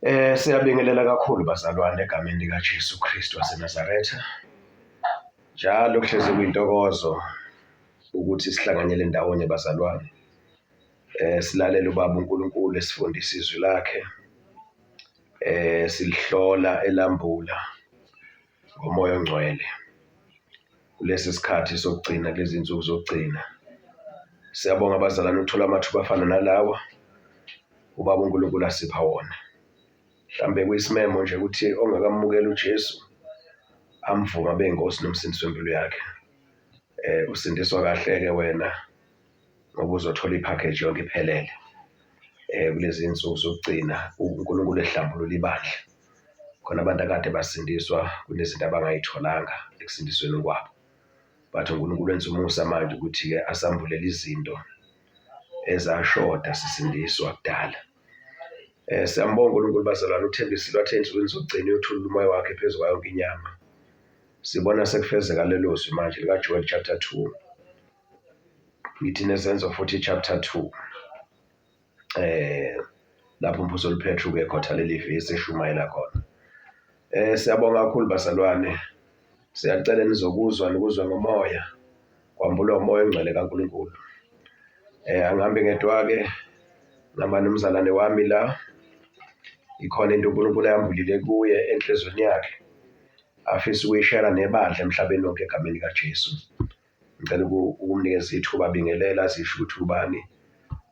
Siyabingelela kakhulu bazalwane egameni likaJesu Kristu waseNazaretha. Njalo kuhlezi kuyintokozo ukuthi sihlanganyele ndawonye bazalwane. Silalele uBaba uNkulunkulu esifundisa izwi lakhe. Silihlola elambula ngoMoya oNgcwele. Kulesi sikhathi sokugcina, kulezi zinsuku zokugcina. Siyabonga bazalwane ukuthola amathuba afana nalawa uBaba uNkulunkulu asipha wona. Mhlambe kuyisimemo nje ukuthi ongakamukeli uJesu amvume abe inkosi nomsindisi wempilo yakhe. Usindiswa kahle-ke wena ngoba uzothola ipackage yonke iphelele. Kulezi zinsuku zokugcina uNkulunkulu ehlambulula ibandla. Khona abantu akade basindiswa kunezinto abangayitholanga ekusindisweni kwabo. But uNkulunkulu wenza umusa manje ukuthi-ke asambulele izinto ezashoda sisindiswa kudala. Siyambonga uNkulunkulu bazalwane, uthembisile wathi ey'nsukwini zokugcina uyothulula umoya wakhe phezu kwayo yonke inyama. Sibona sekufezeka lelo zwi manje likaJoel chapter 2. Ngithi neZenzo futhi chapter 2. Lapho umphostoli Petru ke khotha leli vesi eshumayela khona. Siyabonga kakhulu bazalwane. Siyacela nizokuzwa nikuzwe ngomoya. Kwambulwa umoya ongcwele kaNkulunkulu. Angihambi ngedwa-ke ngihamba nomzalwane wami la. Ikhona into uNkulunkulu ayambulile kuye enhliziyweni yakhe afisa ukuyishera nebandla emhlabeni wonke egameni likaJesu. Ngicela ukumnikeza ithuba abingelele azisho ukuthi ubani,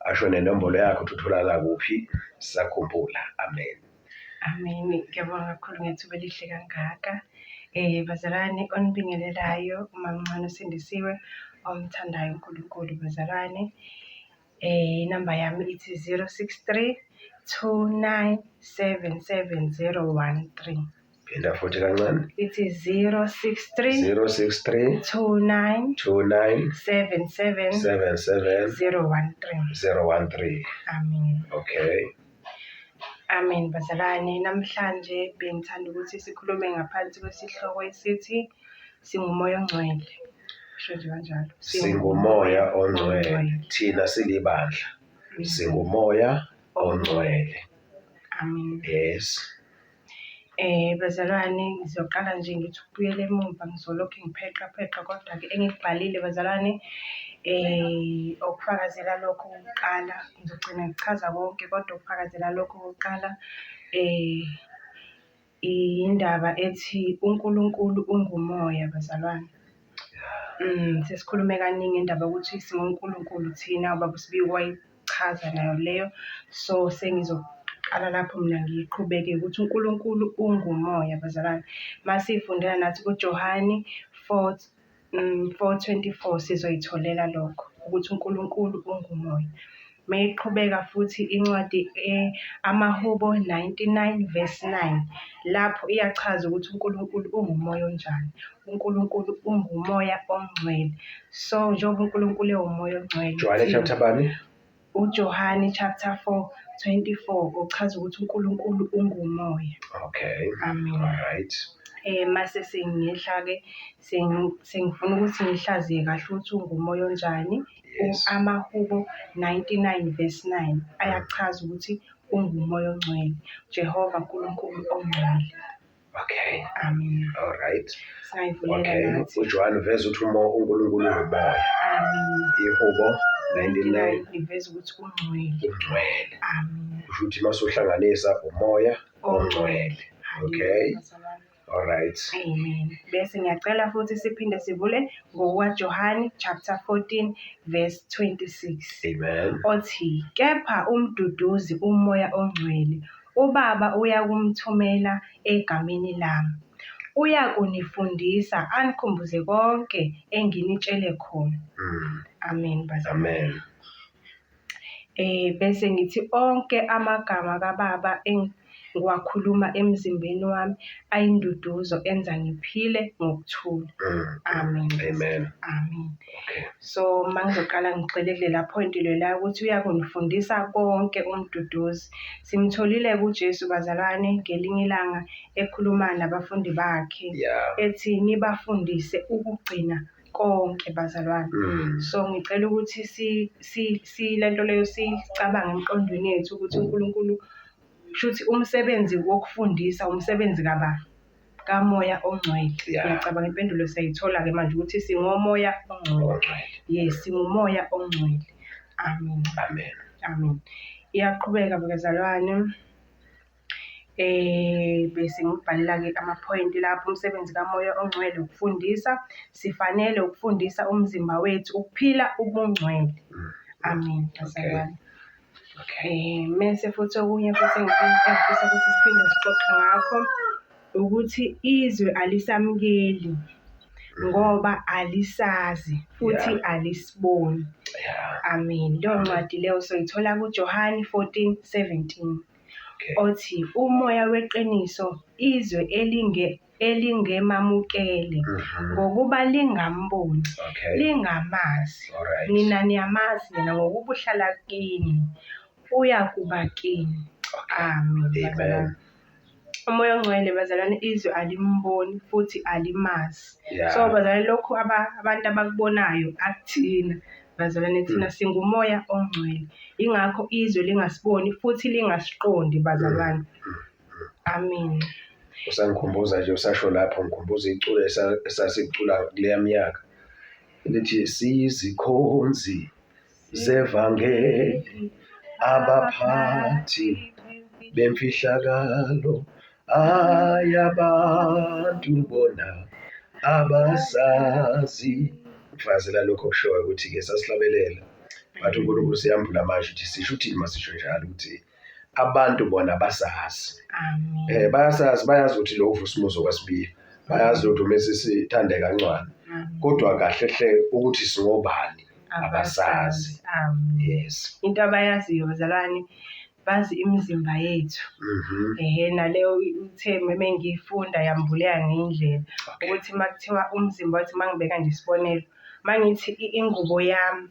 asho nenombolo yakhe ukuthi utholakala kuphi, sisakhumbula. Amen. Amen. Ngiyabonga kakhulu ngethuba elihle kangaka. Bazalwane onibingelelayo umamncane osindisiwe omthandayo uNkulunkulu bazalwane. Inamba yami ithi 063 29 77013. Phinda futhi kancane. Ithi 063 063 29 29 77 77 013. 013. Amen. Okay. Amen bazalwane, namhlanje bengithanda ukuthi sikhulume ngaphansi kwesihloko esithi singumoya ongcwele. Kusho nje kanjalo. Singumoya ongcwele. Thina silibandla. Singumoya ongcwele. Amen. Yes. Bazalwane, ngizoqala nje ngithi ukubuyela emumva ngizolokhu ngipheqa pheqa kodwa-ke engikubhalile bazalwane okufakazela lokho okokuqala, ngizogcina ngichaza konke kodwa okufakazela lokho okokuqala indaba ethi uNkulunkulu ungumoya bazalwane. Sesikhulume kaningi ngendaba yokuthi singonkulunkulu thina, ubaba uSibiko wayichaza nayo leyo. So, sengizoqala lapho mina ngiyiqhubeke ukuthi uNkulunkulu ungumoya bazalwane. Masifundela nathi kuJohane 4, 4:24 sizoyitholela lokho ukuthi uNkulunkulu ungumoya. Mayiqhubeka futhi incwadi amaHubo 99 verse 9 lapho iyachaza ukuthi uNkulunkulu ungumoya onjani. uNkulunkulu ungumoya ongcwele. So njengoba uNkulunkulu ewumoya ongcwele. Johane chapter bani? uJohane chapter 4 24 uchaza ukuthi uNkulunkulu ungumoya. Okay. Amen. All right. Mase sengiyehla-ke sengifuna ukuthi ngihlaziye kahle ukuthi ungumoya onjani. Yes. AmaHubo 99 verse 9 ayachaza ukuthi ungumoya ongcwele. Jehova Nkulunkulu ongcwele. Okay. Amen. All right. Singayivulela Okay. nathi. UJohane uveza ukuthi umoya uNkulunkulu ungumoya. Amen. Ihubo 99 iveza ukuthi ungcwele. ungcwele. Amen. Kusho ukuthi masuhlanganisa umoya ongcwele. Okay. Bazalwane. All right. Amen. Bese ngiyacela futhi siphinde sivule ngokukaJohane chapter 14 verse 26. Amen. Othi kepha umduduzi umoya ongcwele uBaba uyakumthumela egameni lami. Uyakunifundisa anikhumbuze konke enginitshele khona. Amen bazalwane. Amen. Bese ngithi onke amagama kaBaba engiwakhuluma emzimbeni wami ayinduduzo enza ngiphile ngokuthula. Amen. Amen. Amen. Okay. So mangizoqala ngigxile kulela point lela ukuthi uyakunifundisa konke umduduzi. Simtholile kuJesu bazalwane ngelinye ilanga ekhuluma nabafundi bakhe ethi nibafundise ukugcina konke bazalwane. So ngicela ukuthi si si si lento leyo sicabange emqondweni yethu ukuthi uNkulunkulu Shuthi umsebenzi wokufundisa umsebenzi kabani? KaMoya oNgcwele. Ngiyacabanga impendulo siyayithola-ke manje ukuthi singoMoya oNgcwele. Yes, singuMoya oNgcwele. Amen. Amen. Amen. Iyaqhubeka bazalwane. Bese ngibhalela-ke amaphoyinti lapho umsebenzi kaMoya oNgcwele ukufundisa. Sifanele ukufundisa umzimba wethu ukuphila ubungcwele. Amen. Bazalwane. Okay. Mese futhi okunye futhi engifisa ukuthi siphinde sixoxe ngakho ukuthi izwe alisamukeli ngoba alisazi futhi alisiboni. Amen. Leyo ncwadi leyo soyithola kuJohane 14:17. Othi umoya weqiniso izwe elingemamukele ngokuba lingamboni, lingamazi. Nina niyamazi yena ngokuba uhlala kini, uyakuba kini. Amen. Amen. Umoya oNgcwele bazalwane izwe alimboni futhi alimazi. So bazalwane lokhu abantu abakubonayo akuthina bazalwane, thina singuMoya oNgcwele. Ingakho izwe lingasiboni futhi lingasiqondi bazalwane. Amen. Usangikhumbuza nje usasho lapho, ngikhumbuza iculo esasicula kuleya minyaka elithi sizikhonzi zevangeli abaphathi bemfihlakalo ayabantu bona abasazi. Ngifakazela lokho okushoyo ukuthi-ke sasihlabelela bathi uNkulunkulu siyambula manje ukuthi sisho uthini masisho njalo ukuthi abantu bona basazi. Bayasazi, bayazi ukuthi lo uVusimuzi okwaSibiya, bayazi ukuthi uMesisi Thandeka Ncwane, kodwa kahle hle ukuthi singobani abasazi. Yes. Into abayaziyo bazalwane, bazi imizimba yethu. Naleyo uthe mengiyifunda yambuleka ngendlela ukuthi makuthiwa umzimba wathi mangibeka nje isibonelo, mangithi ingubo yami,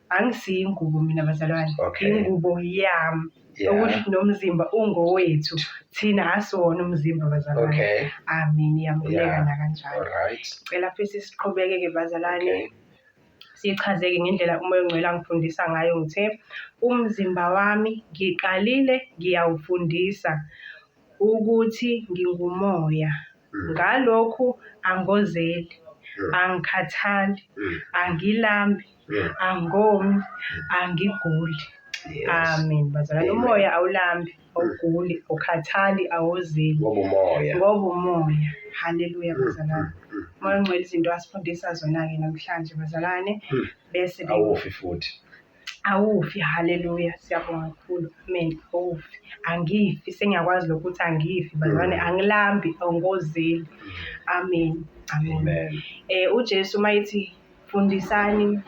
angisiyo ingubo mina bazalwane, ingubo yami. Okusho nomzimba ungowethu, thina asiwona umzimba bazalwane. Amen, iyambuleka nakanjalo. Cela futhi siqhubeke-ke bazalwane. Sichazeke ngendlela uMoya oNgcwele angifundisa ngayo. Ngithe umzimba wami ngiqalile ngiyawufundisa ukuthi ngingumoya. Ngalokhu angozeli, angikhathali, angilambi, angomi, angiguli. Amen bazalwane. Umoya awulambi, awuguli, awukhathali, awozeli. Ngoba umoya. Ngoba umoya. Haleluya bazalwane. Umoya oNgcwele izinto asifundisa zona-ke namhlanje bazalwane. Bese awufi futhi. Awufi, haleluya. Siyabonga kakhulu. Amen. Awufi. Angifi, sengiyakwazi lokhu ukuthi angifi bazalwane, angilambi, angozeli. Amen. Amen. uJesu mayithi fundisani,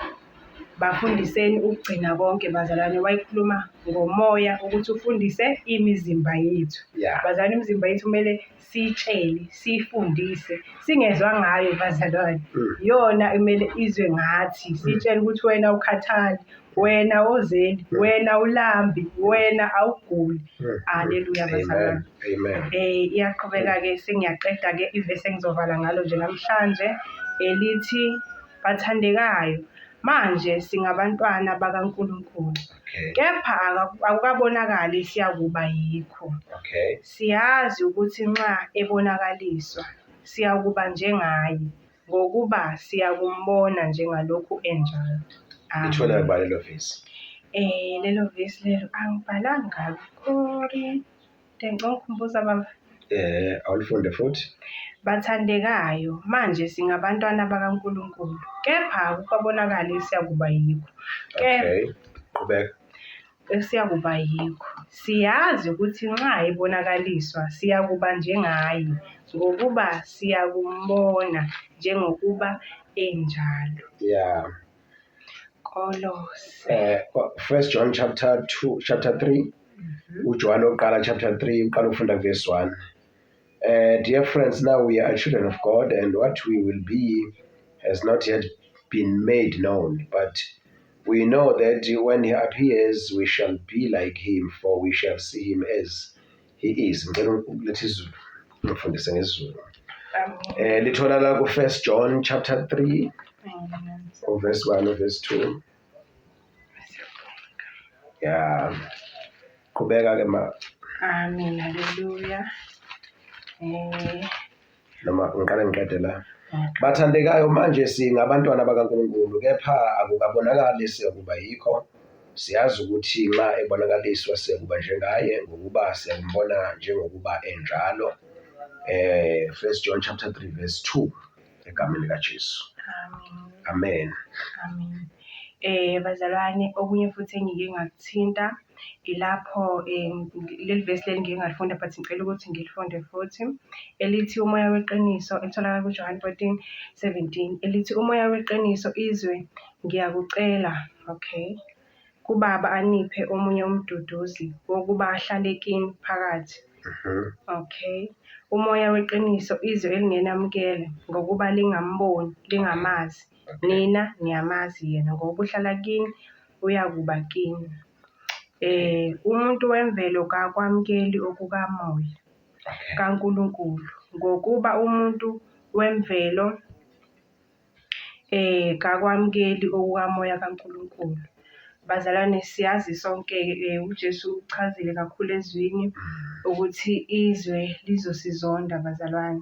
bafundiseni ukugcina konke bazalwane, wayekhuluma ngomoya ukuthi ufundise imizimba yethu. Bazalwane, imizimba yethu kumele siyitshele, siyifundise, singezwa ngayo bazalwane. Yona kumele izwe ngathi, siyitshele ukuthi wena ukhathali, wena ozeli, wena ulambi, wena awuguli. Haleluya bazalwane. Amen. Iyaqhubeka-ke, sengiyaqeda-ke ivesi engizovala ngalo nje namhlanje elithi bathandekayo, manje singabantwana bakaNkulunkulu. Kepha akukabonakali siyakuba yikho. Siyazi ukuthi nxa ebonakaliswa siyakuba njengaye, ngokuba siyakumbona njengalokhu enjalo. Ithola kubani lelo vesi? Lelo vesi lelo angibhalanga Kori. Ngicela ungikhumbuza baba. Awulifunde futhi. Bathandekayo, manje singabantwana bakaNkulunkulu, kepha akukabonakali siyakuba yikho. Qhubeka. Esiyakuba yikho. Siyazi ukuthi nxa ebonakaliswa siyakuba njengaye, ngokuba siyakumbona njengokuba enjalo. Kolose. 1 John chapter 2, chapter 3. uJohn oqala chapter 3 uqala ukufunda verse 1. Dear friends, now we are children of God, and what we will be has not yet been made known, but we know that when he appears, we shall be like him, for we shall see him as he is. Ngicela ukuletha isiZulu, ngifundise ngesiZulu. Litholakala ku 1 John chapter 3, verse 1 verse 2. Yeah. Qhubeka ke ma. Amen, haleluya. Noma ngiqale ngiqede la. Bathandekayo, manje singabantwana bakaNkulunkulu, kepha akukabonakali siyakuba yikho. Siyazi ukuthi nxa ebonakaliswa siyakuba njengaye, ngokuba siyakumbona njengokuba enjalo. 1 John chapter 3 verse 2, egameni likaJesu. Amen. Amen. Amen. Bazalwane, okunye futhi engike ngakuthinta ilapho leli vesi leli ngike ngalifunda, but ngicela ukuthi ngilifunde futhi, elithi umoya weqiniso, elitholakala kuJohn 14:17, elithi umoya weqiniso, izwe ngiyakucela, okay, kuBaba aniphe omunye umduduzi wokuba ahlale kini phakathi. Okay. Umoya weqiniso, izwe elingenamukele, ngokuba lingamboni, lingamazi. Nina niyamazi yena, ngoba uhlala kini, uyakuba kini. Umuntu wemvelo kakwamukeli okukamoya kaNkulunkulu, ngokuba umuntu wemvelo kakwamukeli okukamoya kaNkulunkulu. Bazalwane, siyazi sonke, uJesu uchazile kakhulu ezwini ukuthi izwe lizosizonda bazalwane.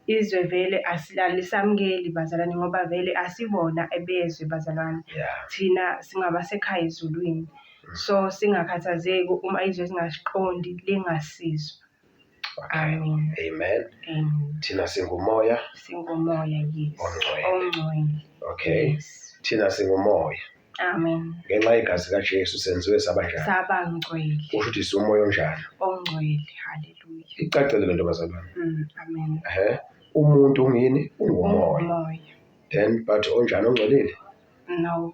Izwe vele alisamukeli bazalwane, ngoba vele asibona ebezwe bazalwane. Thina singabasekhaya ezulwini. So singakhathazeki uma izwe singasiqondi, lingasizwa. Amen. Amen. Amen. Thina singumoya. Singumoya, yes. Ongcwele. Ongcwele. Okay. Yes. Thina singumoya. Amen. Ngenxa yegazi kaJesu senziwe saba njani? Saba ngcwele. Kusho ukuthi siwumoya onjani? Ongcwele. Hallelujah. Icacile lento bazalwane. Amen. Umuntu ungini? Ungumoya. Ungumoya. Then but onjani, ongcolile? No.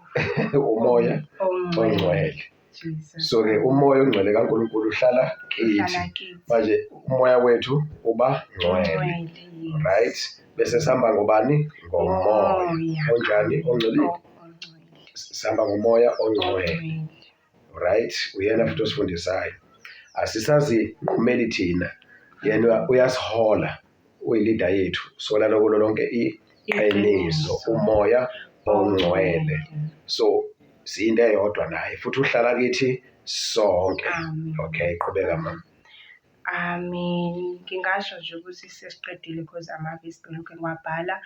Umoya ongcwele. Ongcwele. Jesus. So ke umoya ongcwele kaNkulunkulu uhlala Uhlala kithi. kithi. Manje umoya wethu uba ngcwele. Ongcwele, yes. Right? Bese sihamba ngobani? Ngomoya. Ngomoya. Onjani? Ongcolile. Ongcwele. Sihamba ngomoya ongcwele. Ongcwele. Right? Uyena futhi osifundisayo. Asisazinqumeli thina. Yena uyasihola. Uyi-leader yethu. Sola lokulo lonke iqiniso, umoya ongcwele. So siyinto eyodwa naye futhi uhlala kithi sonke. Amen. Okay, qhubeka mama. Amen. Ngingasho nje ukuthi sesiqedile because amavesi belokhu ngiwabhala.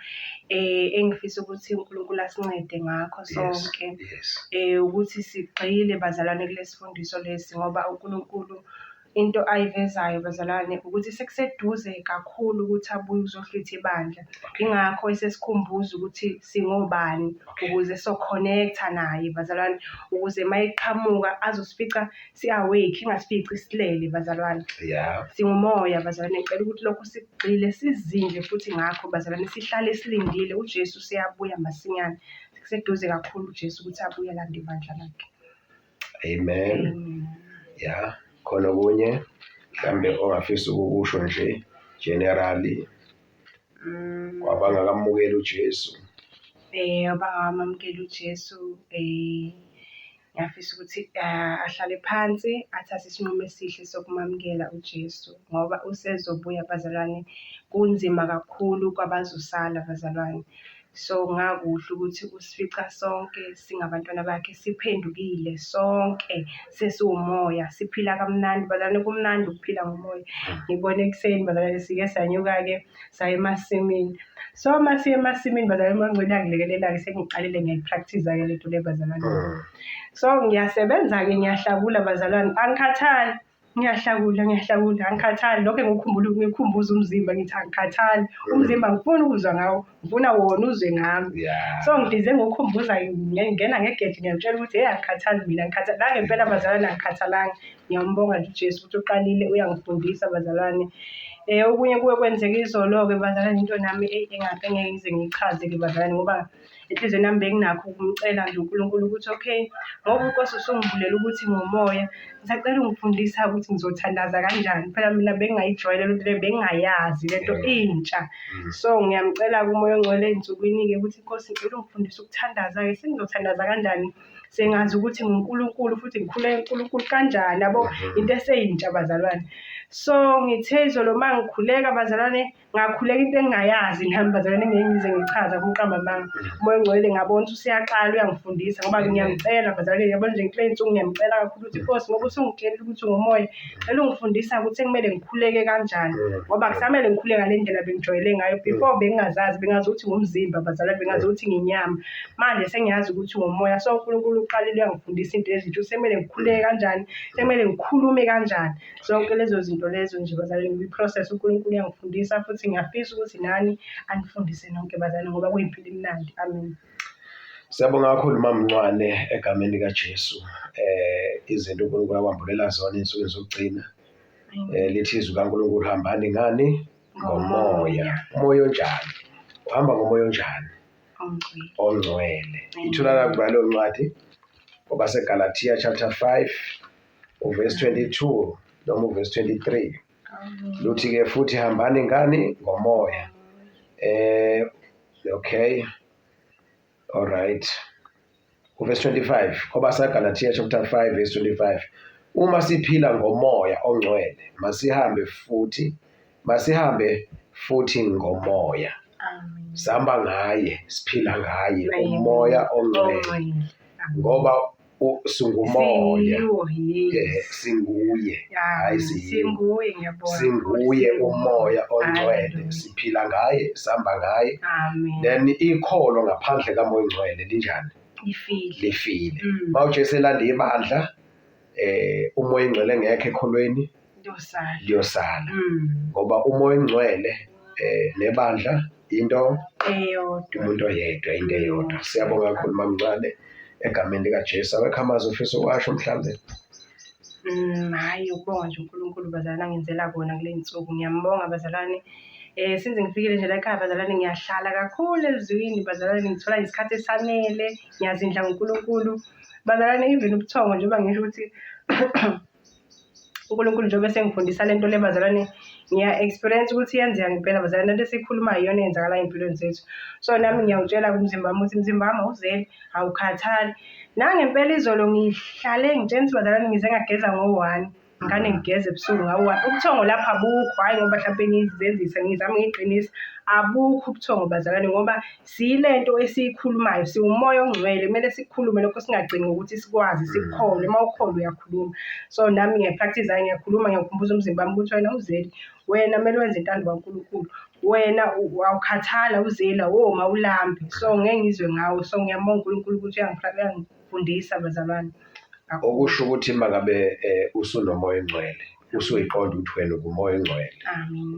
Engifisa ukuthi uNkulunkulu asincede ngakho sonke. Ukuthi sigxile bazalwane kulesifundiso lesi, ngoba uNkulunkulu into ayivezayo bazalwane ukuthi sekuseduze kakhulu ukuthi abuye uzohlwitha ibandla. Ingakho esesikhumbuza ukuthi singobani, ukuze so-connect-a naye bazalwane, ukuze mayeqhamuka azosifica si-awake, ingasifici silele bazalwane. Singumoya bazalwane, ngicela ukuthi lokhu sikugxile, sizindle futhi ngakho bazalwane, sihlale silindile. uJesu siyabuya masinyane. Sekuseduze kakhulu uJesu ukuthi abuye alande ibandla lakhe. Amen. Amen. Yeah. Khona okunye mhlambe ongafisa ukukusho nje generally kwabangakamukeli uJesu? Abangakamamukeli uJesu, ngiyafisa ukuthi ahlale phansi athathe isinqumo esihle sokumamukela uJesu, ngoba usezobuya bazalwane. Kunzima kakhulu kwabazosala bazalwane. So ngakuhle ukuthi usifica sonke singabantwana bakhe, siphendukile sonke, sesiwumoya, siphila kamnandi bazalwane. Kumnandi ukuphila ngomoya. Ngibone ekuseni bazalwane sike sanyuka-ke saya emasimini. So uma siya emasimini bazalwane, uMoya oNgcwele uyangilekelela-ke, sengiqalile ngiyayi-practice-ke lento le bazalwane. So ngiyasebenza-ke, ngiyahlakula bazalwane, angikhathali. Ngiyahlakula, ngiyahlakula, angikhathali. Lokho engikukhumbula, ngikhumbuza umzimba, ngithi angikhathali. Umzimba ngifuna ukuzwa ngawo, ngifuna wona uzwe ngami. So ngidize ngokukhumbuza, ngingena ngegeji, ngiyamtshela ukuthi hey, angikhathali mina, angikhathali. La ngempela bazalwane angikhathalanga. Ngiyambonga nje uJesu ukuthi uqalile uyangifundisa bazalwane. Okunye kuye kwenzeka izolo-ke bazalwane, into nami engeke ngize ngiyichaze-ke bazalwane, ngoba enhliziyweni yami benginakho ukumcela nje uNkulunkulu ukuthi okay, ngoba uNkosi usungivulela ukuthi ngomoya, ngisacela ungifundisa ukuthi ngizothandaza kanjani. Phela mina bengingayijwayele lento le, bengingayazi lento intsha. So ngiyamcela kuMoya oNgcwele ey'nsukwini-ke ukuthi Nkosi ngicela ungifundise ukuthandaza-ke, sengizothandaza kanjani? Sengazi ukuthi nguNkulunkulu futhi ngikhuleka kuNkulunkulu kanjani, yabo, into eseyintsha bazalwane. So ngithe izolo uma ngikhuleka bazalwane, ngakhuleka into engingayazi nami bazalwane, ngeke ngize ngichaze kumqamba amanga. Umoya ongcwele ngabona ukuthi useyaqala uyangifundisa ngoba ngiyamcela bazalwane, yabona nje kule nsuku ngiyamcela kakhulu ukuthi Nkosi, ngoba usungitshelile ukuthi ungumoya, cela ungifundisa ukuthi sekumele ngikhuleke kanjani, ngoba kusamele ngikhuleke ngale ndlela bengijwayele ngayo. Before bengingazazi, bengazi ukuthi ngumzimba bazalwane, bengazi ukuthi nginyama. Manje sengiyazi ukuthi ngumoya. So uNkulunkulu uqalile uyangifundisa into ezintsha, sekumele ngikhuleke kanjani, sekumele ngikhulume kanjani. Zonke lezo zinto lezo nje bazalwane kwi-process uNkulunkulu uyangifundisa, futhi ngiyafisa ukuthi nani anifundise nonke bazalwane, ngoba kuyimpilo emnandi. Amen. Siyabonga kakhulu Mama Ncwane egameni likaJesu. Izinto uNkulunkulu akwambulela zona ey'nsukwini zokugcina. Lithi izwi kaNkulunkulu, hambani ngani? Ngomoya. Umoya onjani? Uhamba ngomoya onjani? Ongcwele. Itholakala kuba leyo ncwadi kwabaseGalathiya chapter 5 uverse 22 noma uverse 23. Luthi-ke futhi hambani ngani? Ngomoya. Okay. All right. Uverse 25 kwabaseGalathiya chapter 5 verse 25. Uma siphila ngomoya ongcwele, masihambe futhi ngomoya. Sihamba ngaye, siphila ngaye, umoya ongcwele. Ngoba singumoya. Singuye. Hayi singuye, ngiyabonga. Singuye umoya ongcwele, siphila ngaye, sihamba ngaye. Then ikholo ngaphandle kamoya ongcwele linjani? Lifile. Lifile. Mawujesu elanda ibandla, umoya ongcwele ngekho ekholweni, liyosala. Ngoba umoya ongcwele nebandla into eyodwa, umuntu oyedwa, into eyodwa. Siyabonga kakhulu Mama Ncwane egameni likaJesu. Awekho amazwi ofisa ukwasho mhlambe? Hhayi, ukubonga nje uNkulunkulu bazalwane angenzela kona kule nsuku. Ngiyambonga bazalwane. Since ngifikile nje la ekhaya bazalwane, ngiyahlala kakhulu ezwini bazalwane, ngithola isikhathi esanele, ngiyazindla ngoNkulunkulu. Bazalwane, even ubuthongo njengoba ngisho ukuthi uNkulunkulu njengoba esengifundisa le nto le bazalwane, ngiya-experience ukuthi iyenzeka ngempela bazalwane, lento esiyikhulumayo iyona eyenzakalayo ey'mpilweni zethu. So nami ngiyawutshela umzimba wami ukuthi mzimba wami awuzeli, awukhathali. Nangempela izolo ngihlale ngitshela ukuthi bazalwane ngize ngageza ngo-1, ngane ngigeze ebusuku ngawo-1. Ubuthongo lapha abukho, hhayi ngoba mhlampe ngizenzisa, ngizame ngiyiqinisa, abukho ubuthongo bazalwane, ngoba siyilento esiyikhulumayo, siwumoya ongcwele, kumele sikhulume lokho, singagcini ngokuthi sikwazi, sikukholwe. Uma ukholwa uyakhuluma. So nami ngiyapractice, ngiyakhuluma, ngiyakhumbuza umzimba wami ukuthi wena uzeli, wena kumele wenze intando kaNkulunkulu, wena awukhathala, uzeli, awoma, awulambi. So ngeke ngizwe ngawo. So ngiyambonga uNkulunkulu ukuthi uyangifundisa bazalwane. Okusho ukuthi mangabe usunomoya ongcwele, usuyiqonda ukuthi wena ungumoya ongcwele,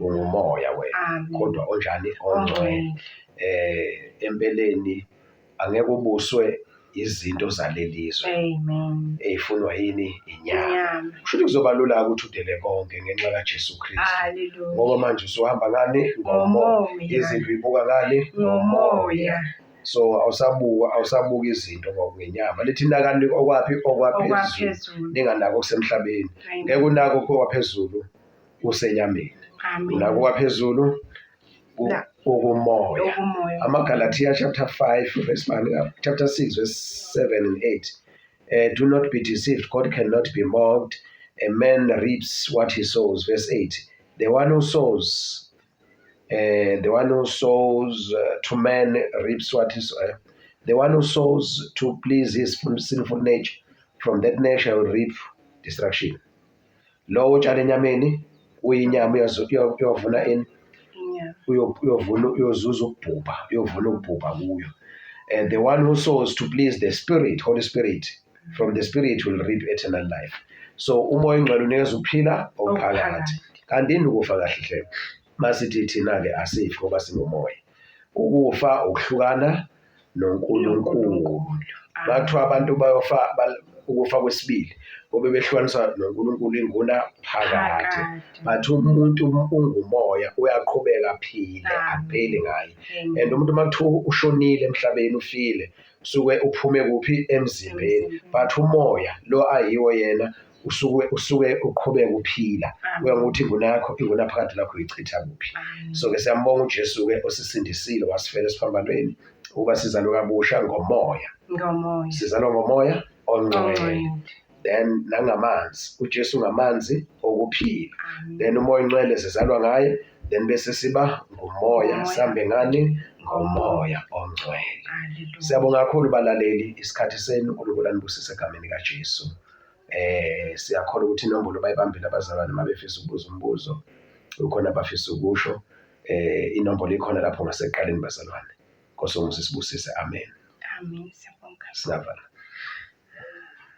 ungumoya wena, kodwa onjani? Ongcwele. Empeleni angeke ubuswe izinto zalelizwe eyifunwa yini? Inyama. Kusho ukuthi kuzoba lula ukuthi udele konke ngenxa kaJesu Kristu, ngoba manje usuhamba ngani? Ngomoya. Izinto uyibuka ngani? Ngomoya. So awusabuka izinto ngenyama. Lithi nakani okwaphi? Okwaphezulu, ninganako okusemhlabeni. Ngeke unako okwaphezulu usenyameni, unako okwaphezulu ukumoya. AmaGalathiya chapter 5 verse 1, chapter 6 verse 7 and 8. Do not be deceived, God cannot be mocked. A man reaps what he sows. Verse 8. The one who sows, to man reaps what is, the one who sows to please his sinful nature, from that nature will reap destruction. Lowo otshala enyameni uyinyama, uyovuna ini? Uyovuna, uyozuza ukubhubha, uyovuna ukubhubha kuyo. And the one who sows to please the Spirit, Holy Spirit, from the Spirit will reap eternal life. So umoya ongcwele unikeza ukuphila okuphakade. Kanti yini ukufa kahle hle? Masithi thina-ke asifi ngoba singumoya. Ukufa ukuhlukana noNkulunkulu. Bathiwa abantu bayofa ukufa kwesibili ngoba behlukaniswa noNkulunkulu inguna phakade. Bathi umuntu ungumoya uyaqhubeka aphile, akupheli ngaye. And umuntu uma kuthiwa ushonile emhlabeni, ufile, usuke uphume kuphi? Emzimbeni. But umoya lo ayiwo yena usuke uqhubeka uphila. Kuya ngokuthi inguna yakho, inguna phakathi lakho uyichitha kuphi. So ke siyambonga uJesu ke osisindisile, wasifela esiphambanweni ukuba sizalwe kabusha ngomoya. Ngomoya. Sizalwa ngomoya ongcwele. Then nangamanzi, uJesu ngamanzi okuphila. Then uMoya oNgcwele sizalwa ngaye, then bese siba ngumoya, sihambe ngani? Ngomoya oNgcwele. Siyabonga kakhulu balaleli, isikhathi senu, uNkulunkulu anibusise egameni kaJesu. Siyakholwa ukuthi inombolo bayibambile abazalwane uma befisa ukubuza umbuzo, kukhona abafisa ukusho, inombolo ikhona lapho ngasekuqaleni bazalwane. Nkosi omusa isibusise, amen. Amen, siyabonga. Singavala.